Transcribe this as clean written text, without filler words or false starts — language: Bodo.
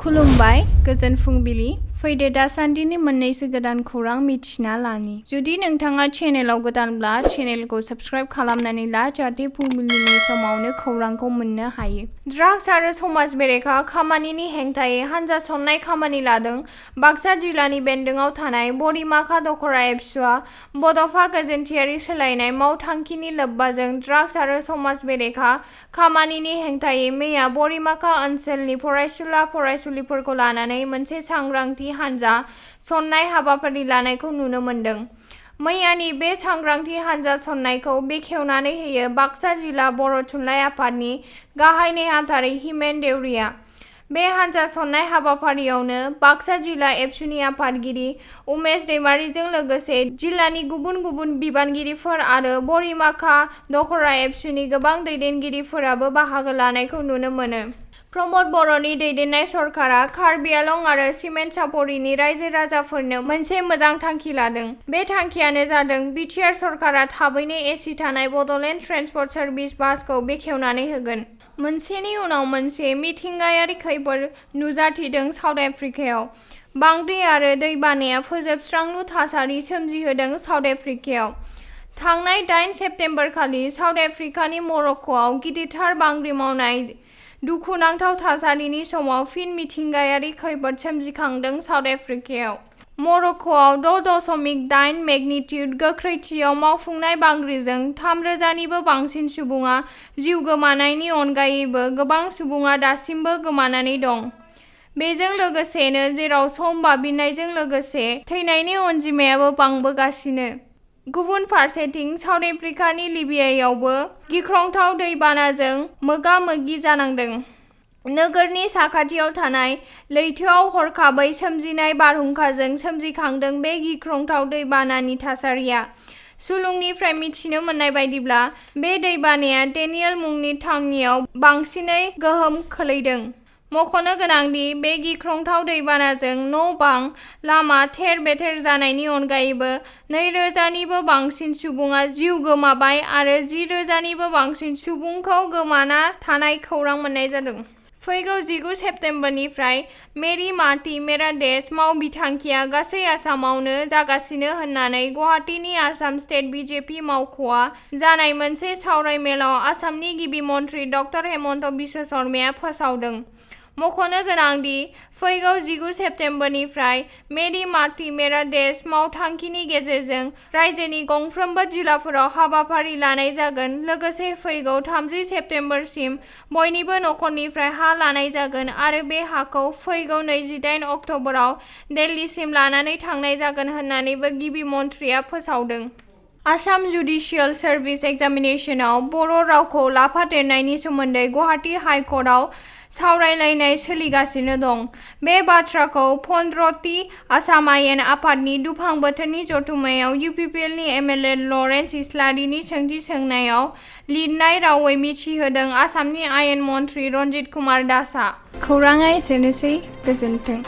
खुलुमबाय गोजोन फुंबिलि फैदो दासान्दिनि मोननैसो गोदान खौरां मिथिना लानि जुदि नोंथाङा चेनेलाव गोदानब्ला चेनेलखौ साबस्क्राइब खालामनानै ला जाहाथे फुंबिलिनि समावनो खौरांखौ मोननो हायो। ड्राग्स आरो समाज बेरेखा खामानिनि हेंथायै हानजा सननाय खामानि लादों। बाक्सा जिल्लानि बेन्दोंआव थानाय बरिमाखा दखरा एबसुआ बड'फा गोजोनथियारि सोलायनाय मावथांखिनि लोब्बाजों ड्राग्स आरो समाज बेरेखा खामानिनि हेंथायै मैया बरिमाखा ओनसोलनि फरायसुला फरायसुलिफोरखौ लानानै मोनसे सांग्रांथि हानजा सननाय हाबाफारि लानायखौ नुनो मोन्दों। मैयानि बे सांग्रांथि हानजा सननायखौ बेखेवनानै होयो बाक्सा जिल्ला बर' थुनलाइ आफादनि गाहाय नेहाथारि हिमेन देउरिया। बे हानजा सननाय हाबाफारियावनो बाक्सा जिल्ला एबसुनि आफादगिरि उमेश दैमारिजों लोगोसे जिल्लानि गुबुन गुबुन बिबानगिरिफोर आरो बरिमाखा दखरा एबसुनि गोबां दैदेनगिरिफोराबो बाहागो लानायखौ नुनो मोनो। प्रमद बर'नि दैदेननाय सरकारा कार्बि आंलं आरो सिमेन्ट सापरिनि रायजो राजाफोरनो मोनसे मोजां थांखि लादों। बे थांखियानो जादों बिटिआर सरकारा थाबैनो एसि थानाय बड'लेण्ड ट्रेन्सपर्ट सार्भिस बासखौ बेखेवनानै होगोन। मोनसेनि उनाव मोनसे मिथिंगायारि खैफोद नुजाथिदों साउथ आफ्रिकायाव। बांग्रि आरो दैबानाया फोजोबस्रांलु थासारि सोमजिहोदों साउथ आफ्रिकायाव। थांनाय 8 सेप्तेम्बर खालि साउथ आफ्रिकानि मरक्क'आव गिदिरथार बांग्रि मावनाय दुखुनांथाव थासारिनि समाव फिन मिथिंगायारि खैफोद सोमजिखांदों साउथ आफ्रिकायाव। मरक्क'आव 6.8 मेगनिट्युड गोख्रैथियाव मावफुंनाय बांग्रिजों 3,000निबो बांसिन सुबुङा जिउ गोमानायनि अनगायैबो गोबां सुबुङा दासिमबो गोमानानै दं। बेजों लोगोसेनो जेराव सम बाबिनायजों लोगोसे थैनायनि अनजिमायाबो बांबोगासिनो। गुबुन फारसेथिं साउथ आफ्रिकानि लिबियायावबो गिख्रंथाव दैबानाजों मोगा-मोगि जानांदों। नोगोरनि साखाथियाव थानाय लैथोआव हरखाबै सोमजिनाय बारहुंखाजों सोमजिखांदों बे गिख्रंथाव दैबानानि थासारिया। सुलुंनिफ्राय मिथिनो मोननाय बायदिब्ला बे दैबानाया डेनियेल मुंनि थावनियाव बांसिनै गोहोम खोलैदों। मख'नो गोनांदि बे गिख्रंथाव दैबानाजों न'-बां, लामा थेर-बेथेर जानायनि अनगायैबो 2,000निबो बांसिन सुबुङा जिउ गोमाबाय आरो 10,000निबो बांसिन सुबुंखौ गोमाना थानाय खौरां मोननाय जादों। फैगौ 19 सेप्तेम्बरनिफ्राय मेरी माटी मेरा देश मावबिथांखिया गासै आसामावनो जागासिनो होननानै गुवाहाटीनि आसाम स्टेट बिजेपि मावख'आ जानाय मोनसे सावराय मेलाव आसामनि गिबि मन्थ्रि डॉ हेमन्त बिश्व शर्माया फोसावदों। मख'नो गोनांदि फैगौ 19 सेप्तेम्बरनिफ्राय मेरी माटी मेरा देश मावथांखिनि गेजेरजों रायजोनि गंफ्रोमबो जिल्लाफोराव हाबाफारि लानाय जागोन। लोगोसे फैगौ 30 सेप्तेम्बरसिम बयनिबो नखरनिफ्राय हा लानाय जागोन आरो बे हाखौ फैगौ 28 अक्ट'बराव दिल्लीसिम लानानै थांनाय जागोन होननानैबो गिबि मन्थ्रिया फोसावदों। आसाम जुडिशियेल सार्भिस एग्जामिनेशनाव बर' रावखौ लाफादेरनायनि सोमोन्दै गुवाहाटी हाइकर्टआव सावरायलायनाय सोलिगासिनो दं। बे बाथ्राखौ 15th आसाम आयेन आफादनि दुफां बोथोरनि जथुम्मायाव इउपिपिएलनि एमएलए लरेन्स इस्लारिनि सोंथि सोंनायाव लिरनाय रावै मिथिहोदों आसामनि आयेन मन्थ्रि रन्जित कुमार दासआ। खौराङा एसेनोसै गोजोन्थों।